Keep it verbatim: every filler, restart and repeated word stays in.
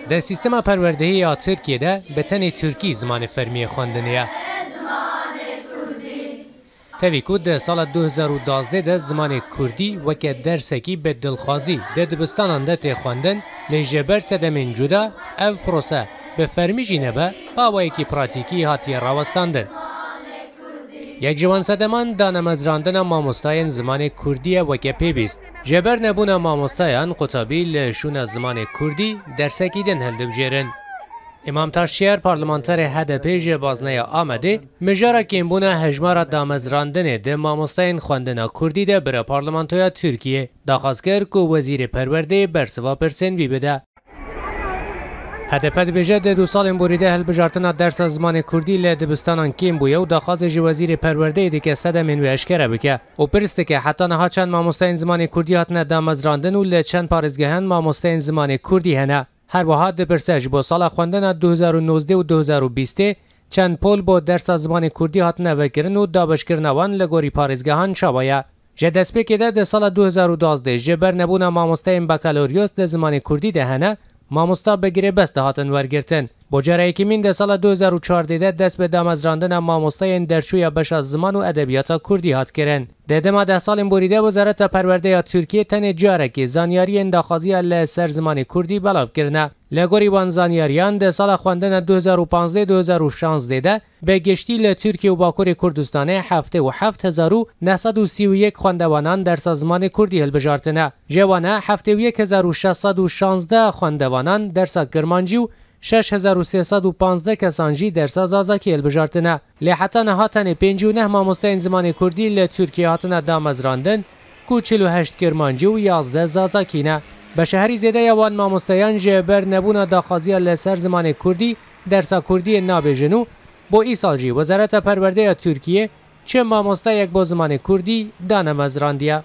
Di sîstema perwerdehiyê ya Tirkiyê de bi tenê tirkî zimanê fermî yê xwendinê ye. Tevî ku di sala du hezar û duwazdeh de zimanê kurdî weke dersekî bi dilxwazî di dibistanan de tê xwendin, lê ji ber sedemên cuda ev prose bi fermî jî nebe, bi awayekî pratîkî hatiye rawestandin. Yek ji wan sedeman dane mezrandina mamostayên zimanê kurdî ye weke pêwîst. Ji ber nebûna mamostayan qutabî li şûna zimanê kurdî dersekî din hildibijêrin. Îmam Taşçiyer, parlamenterê H D P ji bazneya Amedê, mijara kêmbûna hejmara damezrandinê di mamostayên xwendina kurdî de bire parlamentoya Tirkiyê. Daxwaz kir ku wezîrê perwerdeyê bersiva pirsên wî bide. H D P dibêje, di du salên borî de hilbijartina dersa zimanê kurdî li dibistanan kêm bûye û daxwazê ji wezîrê perwerdeyê dike sedemên wê eşkere bike û pirs dike, heta niha çend mamosteyên zimanê kurdî hatine damezrandin û li çend parêzgehan mamosteyên zimanê kurdî hene. Her wiha dipirse, ji bo sala xwendina du hezar û nozdeh û du hezar û bîstê çend pol bo dersa zimanê kurdî hatine vekirin û dabeşkirina wan li gorî parêzgehan çawa ye? Ji destpêkê de di sala du hezar û duwazdeh ji ber nebûna mamosteyên bakaloryos di zimanê kurdî de hene, mamosta bi girêbest dihatin wergirtin. Bo cara yekemîn di sala du hezar û çardeh de dest bi damezrandina mamosteyên derçûya beşa ziman û edebiyata kurdî hat kirin. Di dema deh salên borî de Wezareta Perwerdê ya Tirkiyê tenê carekê zanyariyên daxwaziya li ser zimanê kurdî belav kirine. Li gorî wan zanyariyan, di sala xwendina du hezar û panzdeh du hezar û şazdeh de bi giştî li Tirkiye û Bakurê Kurdistanê heftê û heft hezar û neh sed û sî û yek xwendevanan dersa zimanê kurdî hilbijartine. Ji wana heftê û yek hezar û şeş sed û şazdeh xwendevanan dersa kirmancî û şeş hezar û sê sed û panzdeh kesan jî dersa zazakî hilbijartine. Lê heta niha tenê pêncî û neh mamosteyên zimanê kurdî li Tirkiye hatine damezrandin, ku çil û heşt kirmancî û yazdeh zazakî ne. Beşa herî zêde ya wan mamosteyan ji ber nebûna daxwaziya li ser zimanê kurdî dersa kurdiyê nabêjin û bo îsal jî Wezareta Perwerdê ya Tirkiyê çi mamosteyek bo zimanê kurdî dane mezrandiye.